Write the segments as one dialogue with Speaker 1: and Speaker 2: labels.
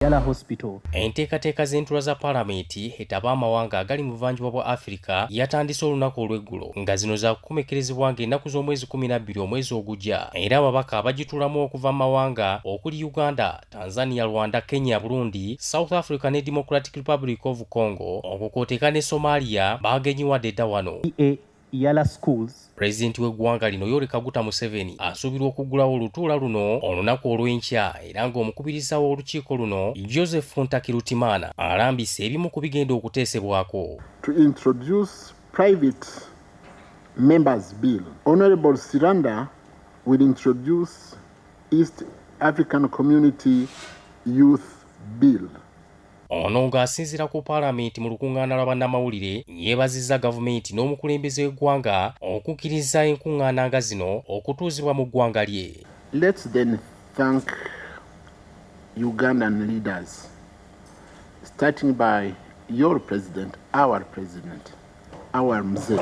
Speaker 1: EALA Hospital.
Speaker 2: Enteekateeka z'entuula za Paalamenti etaba amawanga agali mu buvanjuba bwa Afirika yatandise olunaku olw'eggulo, nga zino zaakukomekkerezebwa ng'ennaku z'omwezi 12 omwezi ogujja, era ababaka abagituulamu okuva mu mawanga okuli Uganda, Tanzania, Rwanda, Kenya, Burundi, South Africa ne Democratic Republic of Congo, okwo kw'oteeka ne Somalia, baagenyiwadde dda wano.
Speaker 1: EALA Schools.
Speaker 2: Pulezidenti w'eggwanga lino Yoweri Kaguta Museveni asuubirwa okuggulawo olutuula luno olunaku olw'enkya, era ng'omukubiriza w'olukiiko luno Joseph Ntakirutimana alambise ebimu ku bigenda okuteesebwako.
Speaker 3: To introduce private members bill. Honorable Siranda will introduce East African Community Youth Bill.
Speaker 2: Ono ng'asinziira ku Paalamenti mu lukuŋŋaana lwa bannamawulire, yeebazizza gavumenti n'omukulembeze w'eggwanga okukkiriza enkuŋŋaana nga zino okutuuzibwa mu ggwanga lye.
Speaker 3: Let's then thank Ugandan leaders, starting by your president, our president, our Mzee.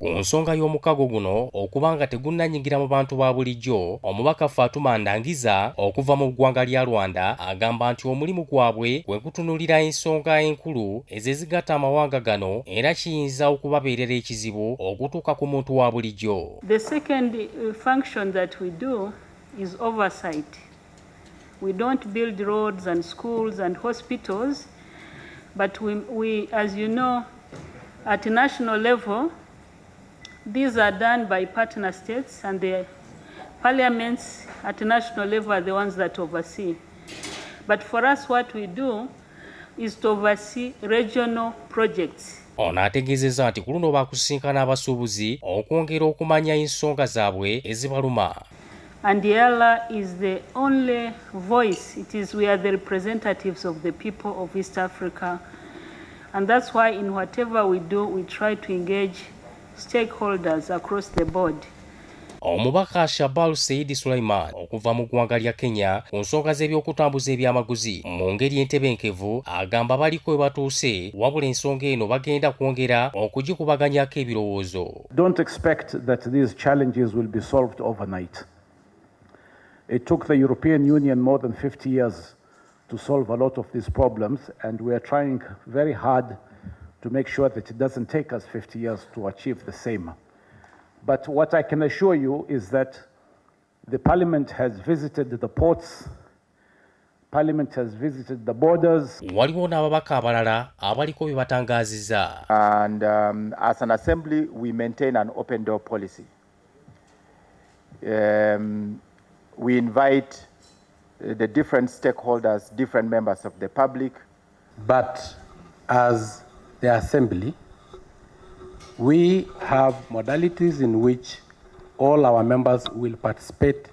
Speaker 2: Ku nsonga y'omukago guno okuba nga tegunnanyingira mu bantu ba bulijjo, omubaka Fatuma Ndangiza okuva mu ggwanga lya Rwanda agamba nti omulimu gwabwe kwe kutunuulira ensonga enkulu ezo ezigatta amawanga gano, era kiyinza okubabeerera ekizibu okutuuka ku muntu wa bulijjo.
Speaker 4: The second function that we do is oversight. We don't build roads and schools and hospitals, but we, as you know, at national level, these are done by partner states, and the parliaments at national level are the ones that oversee. But for us, what we do is to oversee regional projects.
Speaker 2: Ono ategeezezza nti ku luno baakusisinkana abasuubuzi okwongera okumanya ensonga zaabwe ezibaluma.
Speaker 4: And EALA is the only voice. We are the representatives of the people of East Africa. And that's why in whatever we do, we try to engage stakeholders across the board.
Speaker 2: Omubaka Shabal Seidi Sulaiman okuva mu ggwanga lya Kenya, ku nsonga z'ebyokutambuza ebyamaguzi mu ngeri entebenkevu, agamba baliko we batuuse, wabula ensonga eno bagenda kwongera okugikubaganyako ebirowoozo.
Speaker 5: Don't expect that these challenges will be solved overnight. It took the European Union more than 50 years to solve a lot of these problems, and we are trying very hard to make sure that it doesn't take us 50 years to achieve the same. But what I can assure you is that the Parliament has visited the ports, Parliament has visited the borders.
Speaker 2: Waliwo n'ababaka abalala abaliko bye batangaazizza.
Speaker 6: And as an assembly, we maintain an open door policy. We invite the different stakeholders, different members of the public.
Speaker 7: But as the assembly, we have modalities in which all our members will participate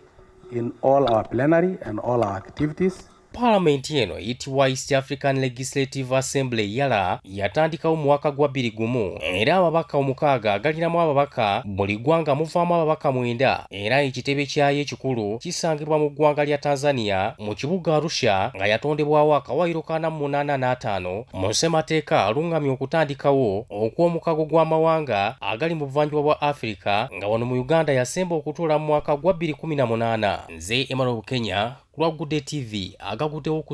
Speaker 7: in all our plenary and all our activities.
Speaker 2: Paalamenti eno eyitibwa East African Legislative Assembly, EALA, yatandikawo mu mwaka gwa 21, era ababaka 6 agalinamu ababaka buli ggwanga muvaamu ababaka 9, era ekitebe kyayo ekikulu kisangibwa mu ggwanga lya Tanzania mu kibuga Arusha, nga yatondebwawo akawaayiro ka 85 mu ssemateeka aluŋŋamya okutandikawo okw'omukago gw'amawanga agali mu buvanjuba bwa Afirika, nga wano mu Uganda yasemba okutuula mu mwaka gwa 2018. Nze Emmanuel Bukenya ku lwa Gudde TV agaguddewo ku.